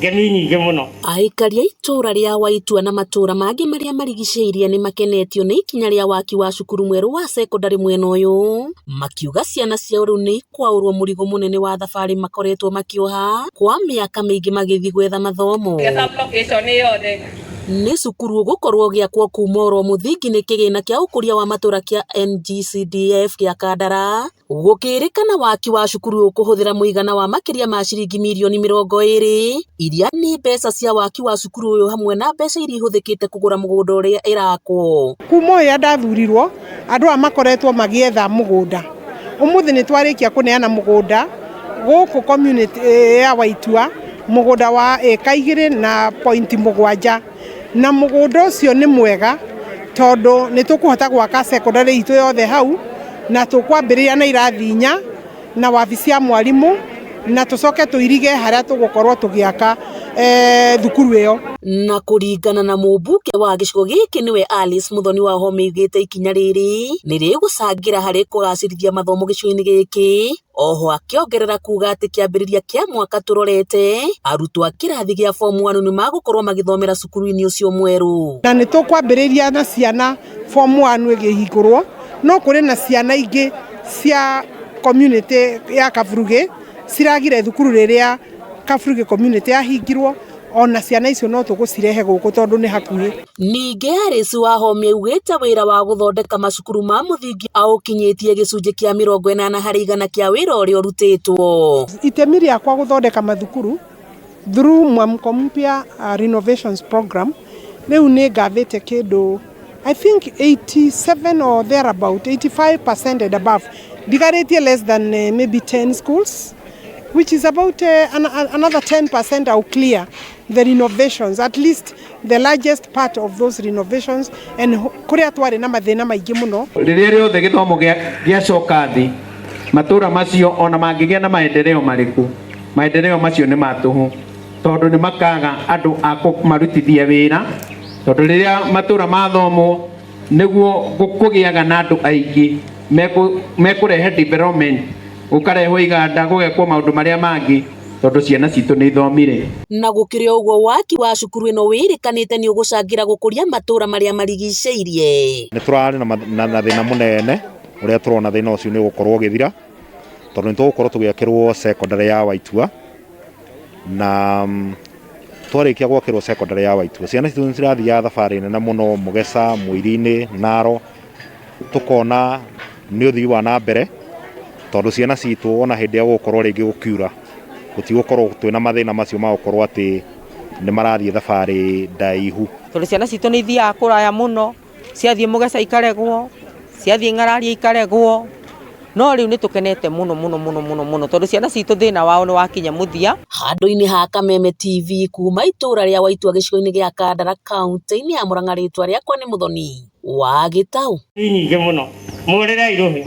Ngemi nyingĩ mũno. Aikari a itũũra rĩa Waitua na matũũra mangĩ marĩa marigicĩirie nĩ makenetio nĩ ikinya rĩa waki wa cukuru mwerũ wa cekondarĩ mwena ũyũ, makiuga ciana ciao rĩu nĩ ikwaũrwo mũrigo mũnene wa thabarĩ makoretwo makĩoha kwa mĩaka mĩingĩ magĩthiĩ gwetha mathomo. Nĩ cukuru ũgũkorwo ũgĩakwo kuma oro mũthingi-inĩ kĩgĩna kĩa ũkũria wa matũũra kĩa NGCDF gĩa Kandara, gũkĩrĩkana waki wa cukuru ũkũhũthĩra mũigana wa makĩria ma ciringi mirioni 20 iria nĩ mbeca cia waki wa cukuru ũyũ hamwe na mbeca iria ihũthĩkĩte kũgũra mũgũnda ũrĩa ĩrakwo. Kuma ũrĩa ndathurirwo andũ aya makoretwo magĩetha mũgũnda. Ũmũthĩ nĩ twarĩkia kũneana mũgũnda gũkũ community ya Waitua, mũgũnda wa ĩka 2.7, na mũgũnda ũcio nĩ mwega tondũ nĩ tũkũhota gwaka secondary itũ yothe hau, na tũkwambĩrĩria na irathi 4 na wabici ya mwarimũ, na tũcoke tũirige harĩa tũgũkorwo tũgĩaka thukuru ĩyo. Na kũringana na mũmbunge wa gĩcigo gĩkĩ nĩwe Alice Muthoni wa Wahome augĩte ikinya rĩrĩ nĩ rĩgũcangĩra harĩ kũgacĩrithia mathomo gĩcigo-inĩ gĩkĩ. Oho akĩongerera kuga atĩ kĩambĩrĩria kĩa mwaka tũrorete arutwo a kĩrathi gĩa form 1 nĩ magũkorwo magĩthomera cukuru-inĩ ũcio mwerũ. Na nĩ tũkwambĩrĩria na ciana form 1 ĩgĩhingũrwo, no kũrĩ na ciana ingĩ cia community ya Kaburugĩ ciragire thukuru rĩrĩa Kaburugĩ community yahingirwo, ona ciana icio no tũgũcirehe gũkũ tondũ nĩ hakuhĩ. Ningĩ Alice Wahome augĩte wĩra wa gũthondeka macukuru ma mũthingi aũkinyĩtie gĩcunjĩ kĩa 80% kĩa wĩra ũrĩa ũrutĩtwo. Itemi rĩakwa gũthondeka mathukuru through Mwamko Mpya renovations program, rĩu nĩ ngathĩte kĩndũ I think 87 or thereabout, 85% and above. Ndigarĩtie less than maybe 10 schools, which is about another 10% I'll clear the renovations, at least the largest part of those renovations, and kũrĩa twarĩ na mathĩna maingĩ mũno. Rĩrĩa rĩothe gĩthomo gĩacoka thĩ, matũũra macio ona mangĩgĩa na maendeleo marĩkũ, maendeleo macio nĩ ma tũhũ, tondũ nĩ makaga andũ a kũmarutithia wĩra, tondũ rĩrĩa matũũra mathomwo nĩguo kũgĩaga na andũ aingĩ mekũrehe development, gũkarehwo iganda, gũgekwo maũndũ marĩa mangĩ, tondũ ciana citũ nĩ ithomire. Na gũkĩrĩ ũguo waki wa cukuru ĩno wĩrĩkanĩte nĩ ũgũcangĩra gũkũria matũũra marĩa marigicĩirie. Nĩ tũrarĩ na thĩna mũnene ũrĩa tũrona thĩna ũcio nĩ ũgũkorwo ũgĩthira, tondũ nĩ tũgũkorwo tũgĩakĩrwo secondary ya Waitua, na twarĩkia gwakĩrwo secondary ya Waitua ciana citũ nĩ cirathiaga thabarĩ nene mũno Mũgesa, Mũiri-inĩ, Naro, tũkona nĩ ũthii wa na mbere, tondũ ciana citũ ona hĩndĩ ĩrĩa gũgũkorwo rĩngĩ gũkiura gũtigũkorwo twĩna mathĩna macio ma gũkorwo atĩ nĩ marathiĩ thabarĩ ndaihu. Tondũ ciana citũ nĩ ithiaga kũraya mũno, ciathiĩ Mũgesa ikaregwo, ciathiĩ Ng'araria ikaregwo, no rĩu nĩ tũkenete mũno mũno mũno mũno mũno tondũ ciana citũ thĩna wao nĩ wakinya mũthia. Handũ-inĩ ha Kameme TV kuma itũũra rĩa Waitua gĩcigo-inĩ gĩa Kandara kaunti-inĩ ya Murang'a, rĩtwa rĩakwa nĩ Muthoni wa Gĩtaũ. Nyingĩ mũno. Mũrĩrei rũhĩ.